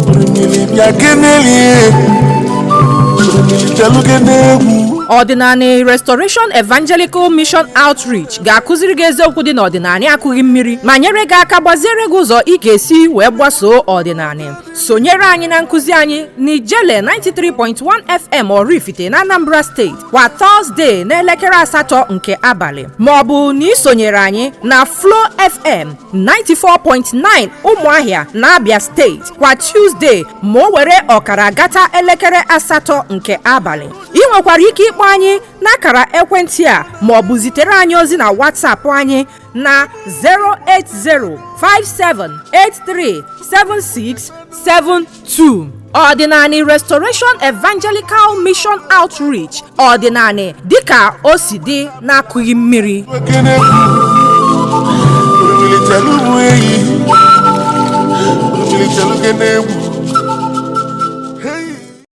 Orimili bịa kenelie, orimili bịalụ n'egwu. Ọdịnanị Restoration Evangelical Mission Outreach ga-akụziri gị eziokwu dị n'ọdịnanị akụghị mmiri ma nyere gị aka gbaziere gị ụzọ ị ga-esi wee gbasoo ọdịnanị. Sonyere anyị na nkụzi anyị n'Ijele 93.1 FM Oraifite na Anambra Steeti kwa Tọzdee n'elekere 8 nke abalị, ma ọ bụ na isonyere anyị na Flo FM 94.9 Ụmụahịa na Abia Steeti kwa Tuzdee ma o were ọkara gata elekere 8 nke abalị. Ị nwekwara ike ịkpọ anyị n'akara ekwentị a ma ọ bụ zitere anyị ozi na WhatsApp anyị na 08057837672. Ọdịnanị Restoration Evangelical Mission Outreach, ọdịnanị dịka o si dị na-akụghị mmiri. Kenegwu.